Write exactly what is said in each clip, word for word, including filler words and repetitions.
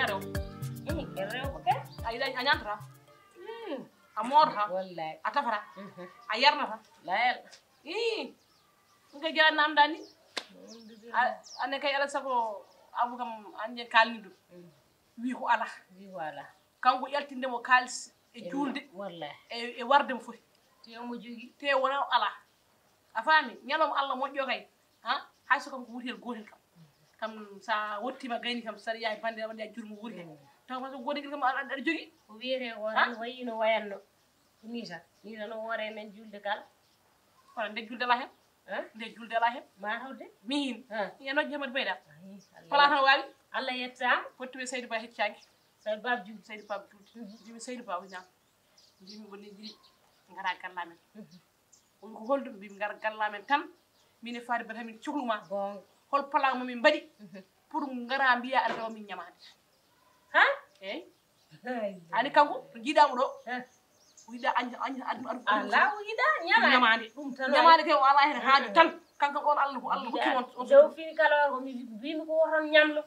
Rew. Ih, ken rewɓe kay. A yiɗa a ñantata. Hmm. A moorata. Wallahi. A tafata. Mhm. A yarnata. Layal. Ih. Ɗum kay jaani namda ni. Alhamdulillah. A- ane kay ala sago abu kam anje kalni ɗum. Mm. Wi ko ala. Wi ko ala. Kanko yaltinde mo kaalis e juulde. Wallahi. E, e warde mo foti. Te omo jogi. Te wona o ala. A faami? Ñalawma Allah moƴƴo kay. Ha? Hay so kanko wuti hen gootel kam. Kam sa wottima gayni kam, sa yahi bande wonde a jurmo wuuri hen. Mm. Taw ma so gootel kam aɗa aɗa jogi. Ko wiyete ko tan wayi no wayanno. Ko ni tan. Ni tan o woore men julde kala. Kono nde julde ala hen. Hein? Nde julde ala hen. Ma hawde? Min. Hein? Yeno jamat bayda. Ayi, Allah. Fala tan wawi. Allah yettaama. Fotti ɓe Saydou Ba heccaaki. Saydou Ba Abdou. Saydou Ba Abdou. Mhm. Mbimi Saydou Ba wina. Mbimi woni jiri. Ngara galla men. Mhm. O wi ko holɗum? Mbimi ngara galla men tan. Min e Fadi Bata min cohluma. Bon. Hol plan mo min mbaɗi? Mhm. Pour ngara mbiya aɗa rewa min ñamaade. Ha? Eyyi. Ani kanko to jiiɗaamo ɗo. Heh. O yiɗa añ añ aɗum aɗum. Ala o yiɗa ñamaande. Ñamaande. Ɗum tan. Ñamaande kay o ala hen haaju tan. Kanko on Allah ko Allah hokki mon on. Dow fini kala o mi mbimi ko woton ñamlo.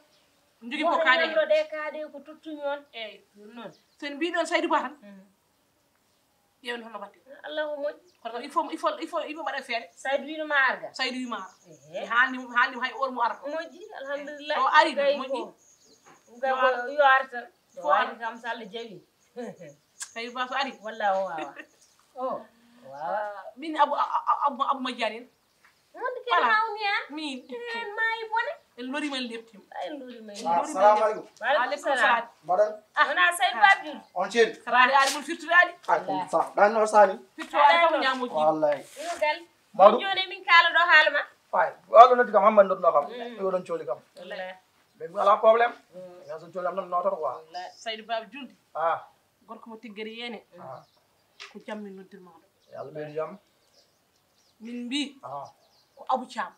Jogi ko kaade. Ñamlo ɗe kaade ko tottumi on. Eyyi. Ɗum noon. Sen mbiɗon Saydou Ba tan. Mm. Ƴeewen hono mbaɗten. Allah ko moƴƴi. Kono il faut il faut il faut il faut mbaɗa feere. Saydou wino ma arga. Saydou wima ara. Ehe. Haalni haalni hay or mo ara. Moƴƴi alhamdulillah. O ari no moƴƴi. Gabo yo arta. Fo ari kam so Allah jaɓi. Tawi ba so ari. Walla o wawa. O wawa. Min abu abu abu majjani. Wonde ken hawni an. Min. Ken mayi bone. En lori men leptim. Ay lori men. Assalamu alaikum. Wa alaikum salam. Mbaɗon? Wona Saydou Babdil. On ceen? Saraade ari mun firtiraade. Ay ɗum sa ɗan no sani. Firtiraade kam ñamoji. Wallahi. Ino gal. Mawɗum. Min joni min kala ɗo haala ma. Ay walo noddi kam Hammadi nodduno kam. Yo ɗon coli kam. Wallahi. Ɓe mbi ala problème. Yaa so coli am noon nototo quoi. Saydou Baba Julde. Ah. Gorko mo tiggere yene. Ah. Ko jam min noddirma ɗo. Yalla ɓeydu jam. Min mbi ko Abou Thiam.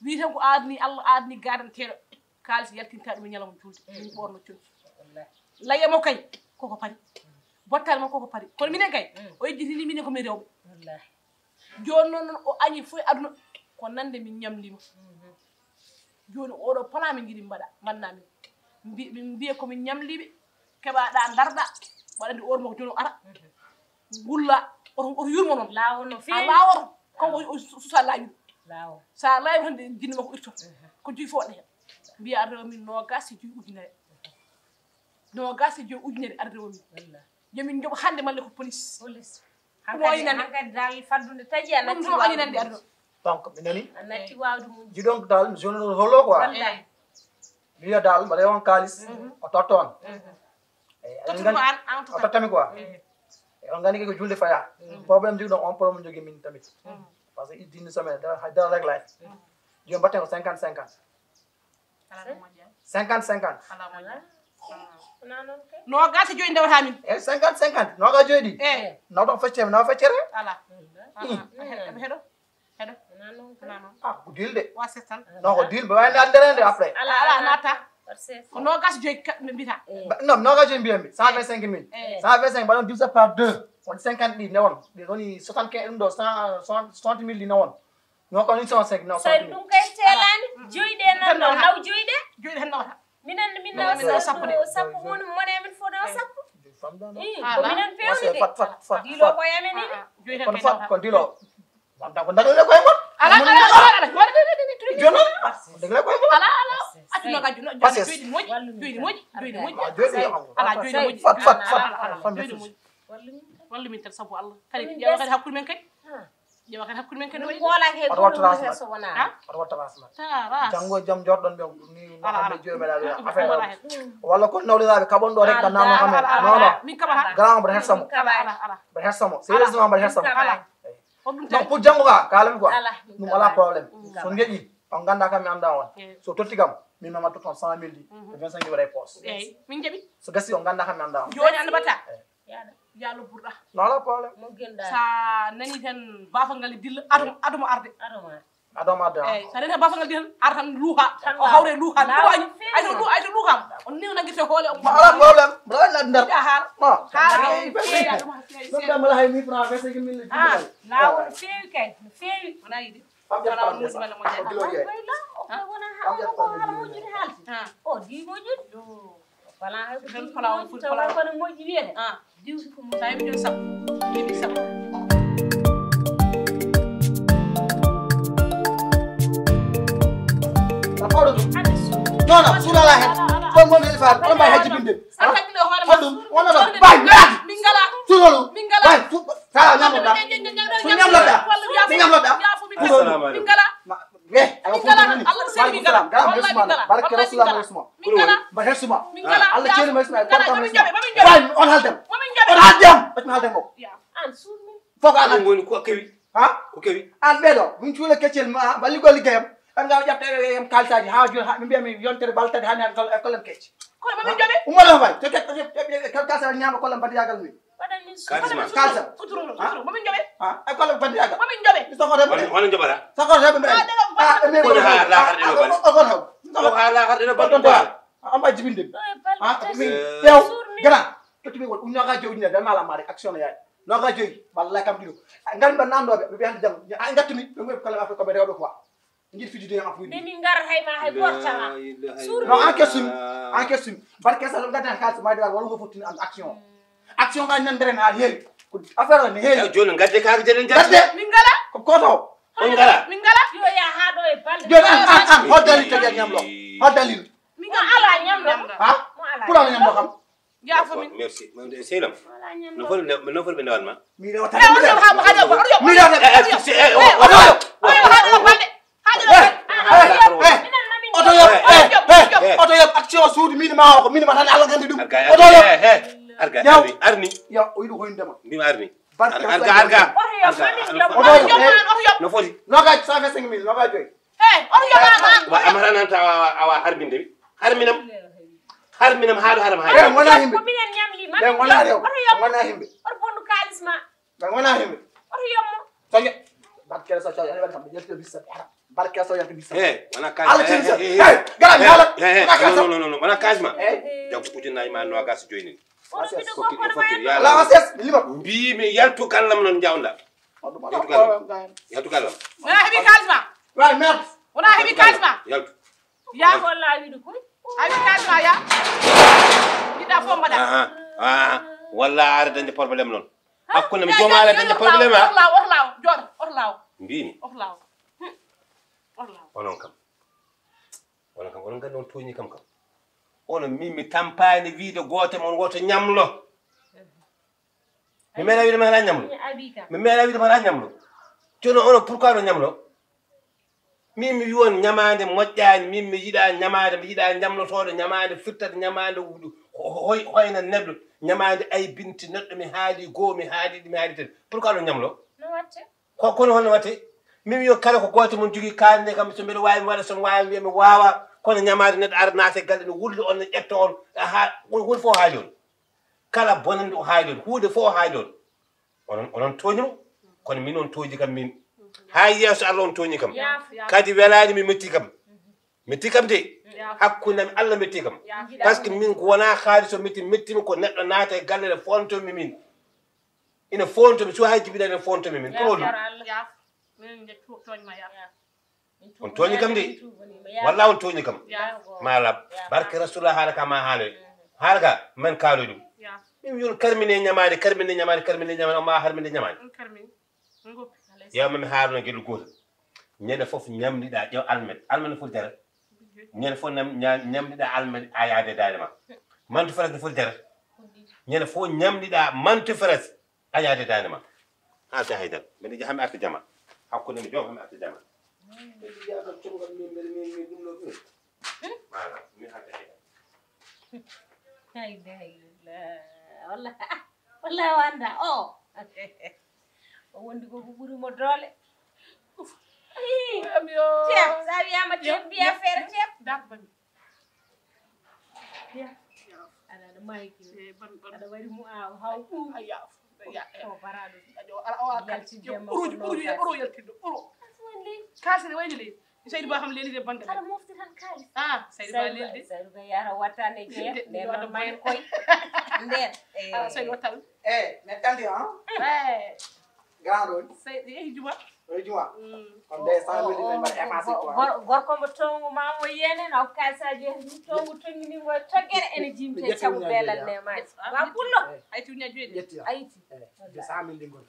Wi tan ko adni Allah adni gadanteɗo. Kalis yaltinta ɗum e ñalawma julde. Min ɓorno conci. Laye mo kay koko pari. Bottale mo koko pari. Kono minen kay o yejjitini minen ko min rewɓe. Joni noon o añi fof e aduna ko nande min ñamlima. Joni oɗo plan min jiɗi mbaɗa mbanna min. Mbi- min mbiya komin ñamliɓe. Keɓaɗa darɗa waɗande or mo ko joni o ara. Gulla oto oto yurmo noon. Lawol no feewi. A lawol kanko o susa laawi. Lawol sa laawi tan jinno makko irto. Ko joyi fof waɗa hen. Mbiya aɗa rewa min nogas e joyi ujunere. Nogas e joyi ujunere aɗa rewa min. Jomin joɓa hande malle ko police. Police. Hankadi hankadi dal faddude taƴi a natti wawde mum. Donc mi nani. A natti wawde mum. Jiɗon dal mi joni holo quoi. Wallahi. Mi wiya dal mbaɗa on kalis o totta on. Eyyi, eɗen gandi o tottami quoi. Eyyi, on gandi ko julde faya. Problème jogi ɗon on problème jogi min tamit. Parce que iddini semaine dara hay dara réglé. Joni mbatten ko cinquante cinquante. Cinquante cinquante. Nogas e joyi ndewata min. E cinquante cinquante nogas joyi ɗi. Eyyi. Nawɗon feccere mi nawa feccere. Ala. Heɗo. Heɗo. Ah ko dilde. Waset tan. Non ko dilde ɓe wayde anderede après. Ala ala nata. Ko nogas joyi ɓe mbita. Non nogas joyi mbiyammi cent vingt cinq mille. Cent vingt cinq mbaɗon divise par deux won cinquante ɗi newon. Ɗi woni soixante quinze ɗum ɗo cent soixante mille ɗi newon. Non ko une cent cinq non. Soixante mille. Ɗum kay teelani joyi ɗe nan ɗo naw joyi ɗe. Joyi ɗe tan nawata. Minen min nawa sappo sappo mon mone amen fof nawa sappo. Ii ko minen pewni de. Fat fat fat dilo ko yamen ini. Kono fat kon dilo. Wonta ko dagal ko e mon. Ala ala ala ala. Jono dagal ko e mon. Ala ala. Accu nogas joyi ɗi moƴƴi joyi ɗi moƴƴi joyi ɗi moƴƴi. Ala joyi ɗi moƴƴi. Fat fat fat. Joyi ɗi moƴƴi. Wallu min tan sabu Allah kadi ƴeewa kadi hakkude men kadi. Ƴeewa kadi hakkude men kadi waɗi. Oto wattu rasma. Oto wattu rasma. Janngo e jam jorɗon ɓe ni no hande joyi meɗa ɗo affaire o walla kon nawliraɓe kaɓon ɗo rek ganna no hande non non. Min kaɓata. Grand mbaɗa hersamo. Mbaɗa hersamo sérieusement mbaɗa hersamo. Donc pour janngo ka kalami quoi. Ɗum ala problème. So geƴi on ganda kam mi anda on. So totti kam min mama totton cent mille ɗi. Vingt cinq mille waɗa e poche. Eyyi min jaɓi. So gasi on ganda kam mi anda on. Joni anda batta. Yalo burɗa. Non non problème. Sa nani tan bafal ngal e dilla adoma adoma arde. Adoma arde. Eyyi sa nani tan bafal ngal dilla arde tan luha. O hawre luha luha ni. Ay to luha ay to luha. On ni nangirte hoole on. Ala problème. Mbaɗa na ndar. Ida har. Har ay. Ɗum ɗam mala hay mille francs vingt cinq mille. Ah lawol feewi kay no feewi. Wona yidi. Wala on muji mala mo jaa. Wala o ko hala mo juri halti. O di mo juri. Wala hay ko tan fala on fut fala kono moƴƴi wiyete. Ah, diwsi ko mo tawi jon sab. Diwi sab. Akodo. Non non, sura la hen. Ko mo mi fa, ko ma haji binde. Sa takki do hore ma. Hoɗum wona ɗo bay naati. Min ngala. Suɗolu. Min ngala. Bay sala ñamloɗa. Suñu ñamloɗa. Suñu ñamloɗa. Assalamu alaikum. Min ngala. We ayo fof toni. Waleykum salam. Garam hesuma. Barke rasulullah hesuma. Min ngala. Mba hesuma. Min ngala. Allah ceeni ma hesuma. Barka ma hesuma. Bay on haldem. On haldem. Bat mi haldem mo. Fof ko an woni ko kewi. Ha? Ko kewi. An ɓeɗo min cuula keccel ma balligol liggeyam. Ɓen ngawa ƴefta yam kalisaji ha joni ha ɓe mbiya mi yontere baltade hani han école am kecce. Kono mamin joɓe. Umma ɗo bay to ƴef kalisa ñama kollam badiyagal min. Kalisa. Kalisa. Mamin joɓe. Ha? École am badiyagal. Mamin joɓe. Sokoto ɓe. Wala joɓata. Sokoto ɓe. Ah, ɗeɗo. Ah, ɓe. Ko ha la har ɗeɗo bal. Ko ha la har ɗeɗo bal. Ko ha. Amba jibinde. Ha? Min. Yow. Gara. Tottumi won un noga jowdina dan mala mari action yayi. Noga joyi. Wallahi kam ɗiɗo. Ngal mba nandoɓe ɓe ɓe hande jam. Ay gattumi ɓe ngoy kala affaire ko ɓe rewɓe quoi. Ngir fiji de am fuidi. Min ngar hay ma hay gorta ma. Sur. Non, en question. En question. Barke sa ɗum gaddan kaalis ma de wala ko fottini am action. Action ga nan dere na heewi. Ko affaire ne heewi. Joni gadde ka jeni gadde. Min ngala. Ko koto. On ngala. Min ngala. Yo ya ha do e balde. Joni an an an ho dalil to jani am lo. Ho dalil. Min ngala ala ñamlo. Ha? Pour ala ñamlo kam. Yaafo min. Merci. Seylam. No foti no foti ɓe ndewat ma. Mi rewata. Mi rewata. Oto yoɓ. Oto yoɓ. Action suudu min ma o ko min ma tan Allah gandi ɗum. Oto yoɓ. Arga arni. Arni. Ya o yiɗi hoyndema. Mbima arni. Arga arga. Oto yoɓ. No foti. Nogaji cent vingt-cinq mille nogaji joyi. Hey, oto yoɓ. Wa amara nan ta awa harbinde. Harminam. Harminam haɗo haram haɗo. Ɓe wona himɓe. Ko minen ñamli ma. Ɓe wona rew. Oto yommo. Wona himɓe. Oto bonnu kaalis ma. Ɓe wona himɓe. Oto yommo. Soñe. Barke so soñe. Ani ɓe kam yetto bisa haram. Barke so yetto bisa. Hey, wona kaalis. Ala cin sa. Hey, gara mi hala. Hey, non non non, wona kaalis ma. Hey. Jaw ko ujunnaji ma nogas joyni. Oto bido ko kono ma. La ses lima. Mbi mi yaltu kallam non jawda. Yaltu kallam. Yaltu kallam. Wona heɓi kaalis ma. Right, merci. Wona heɓi kaalis ma. Yaltu. Ya. Walla a wiɗo koy. A wiɗo kaalis ma ya. Yiɗa fof mbaɗa. Ah ah. Walla aɗa dañde problème noon. Hakkunde mi jooma aɗa dañde problème ha. Orlaw orlaw jor orlaw. Mbimi. Orlaw. Orlaw. Onon kam. Onon kam onon gandi on tooñi kam kam. Onon min mi tampaani wiide gooto mon woto ñamlo. Mi meeɗa wiide ma hara ñamlo. Mi meeɗa wiide ma hara ñamlo. Jono onon pourquoi no ñamlo? Min mi wiwon ñamaande moƴƴaani, min mi yiɗa ñamaande, mi yiɗa ñamlotooɗo ñamaande, firtata ñamaande, hoyna neɗɗo, ñamaande aybinte neɗɗo, mi haali goo, mi haali ɗi, mi haali tati. Pourquoi no ñamlo? No watte? Ko kono honno watte? Min mi wiyo kala ko gooto mon jogii kaande kam, so mbeɗa waawi mi waɗa, so mi waawi mi wiya mi waawa, kono ñamaande neɗɗo ara naata e galle no wulli on, no ƴetta on, haa woni fof haali on. Kala bonande o haali on, huunde fof o haali on. Onon onon tooñi mo kono min on tooñi kam min. Haa yeeso Allah on tooñi kam. Kadi welaani mi metti kam. Metti kam de. Hakkunde am Allah metti kam. Parce que min ko wona haalis o metti metti mi ko neɗɗo naata e galle ne fonto mi min. Ina fonto mi so hay jibina ne fonto mi min. Ko woni? On tooñi kam de. Walla on tooñi kam. Ma lab. Barke rasulullah haala ka ma haaloy. Haala ka man kaaloy ɗum. Min yon karmine ñamaade karmine ñamaade karmine ñamaade amma harminde ñamaade. Yawma mi haaruna gelu gooto. Ñande fof ñamdiɗa ƴew almet almet no foti jara. Ñande fof ñamdiɗa almet a yaade daade ma. Mantu faras no foti jara. Ñande fof ñamdiɗa mantu faras a yaade daade ma. Haa ta haydara mbeɗa jaha mi arta jama. Hakkunde mi joom mi arta jama. Walla walla wanda o o wondi ko ko ɓuri mo doole. Tep sa wiyama tep mbiya feere tep. Aɗa aɗa maayi ki aɗa waɗi mo aw haw ɓuuɓi. Ko baraɗo yaltidde ma ko nogas. Kalsere wayde ley. Seydi ba kam lelide bande. Aɗa mofti tan kalis. Ah, seydi ba lelide. Seydi ba yara wattane jeya. Nden non mane koy. Nden. Ah, seydi wattane. Eh, mais tandi hein. Eh. Grand rôle. Seydi eh juma. Oye juma. Kon de cent mille ɗin ɓe mbaɗa effacé quoi. Gor- gorko mo tongu ma mo yene na kalisaji. Tongu tongini mo togere ene jimte. Ɓe ƴetti cabu uñaji belal joyi, ne maji. Ba pullo. Ayti uñaji joyi de. Ƴetti a. Ayti. Eh, de cent mille ɗin gona.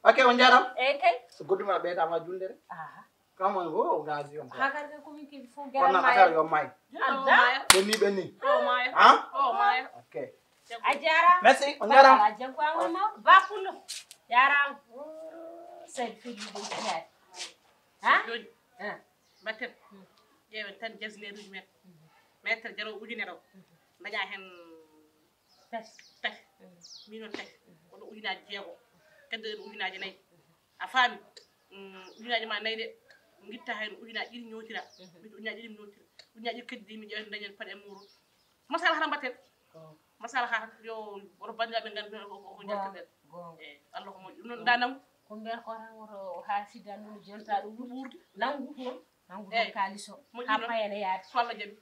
Ok, on jaram. E kay. So goɗɗum a ɓeyda ma julde de. Aha. Kamo o gazi on. Hagar ka kumi ki fu. Kono garan affaire mayi. Yo mayo. Ɓenni ɓenni. Yo mayo. Ha? Yo mayo. Ok. A jarama. Merci, on jarama. A jaggu am ma ba pullo. Jarama. Sey firi ɗum yaade. Ha? Joni. Ha. Mbatten. Ƴeewen tan jasneeruji men. Mètre jaro ujunere o. Mbaɗa hen tati. Tati. Min o tati. Kono ujunaaji jeego. Keddoɗen ujunaaji nayi. A faami? Mm, ujunaaji ma nayi de. Ngitta hen ujunaaji ɗiɗi ñootira. Min ujunaaji ɗiɗi mi ñootira. Ujunaaji ɗiɗi keddi mi ƴeewen dañen paɗe muuro. Masala hara mbatten. Masala hara yo woto banndiraaɓe nganndu ko ko jaltirɗen. Goonga. Eh, Allah ko moƴƴo. Ɗum noon nda nangu. Ko mbiyata ko tan woto haa sidda ɗum jonta ɗum wuurdi. Nangu toon. Nangu toon kaalis o. Moƴƴi noon. Haa payane yaade. So Allah jaɓi.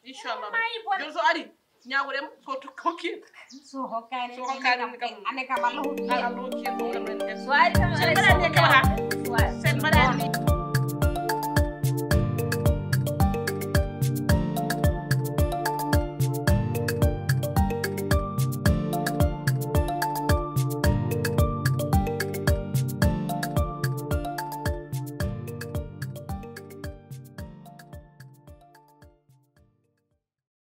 Inchallah. Mayi bone. Jooni so ari, ñaagoɗen so to-, hokki. So hokkaani. So hokkaani kam. Ane kam Allah hokki. Allah hokki en ɗum kam en. So ari kam. So mbaɗani en kam.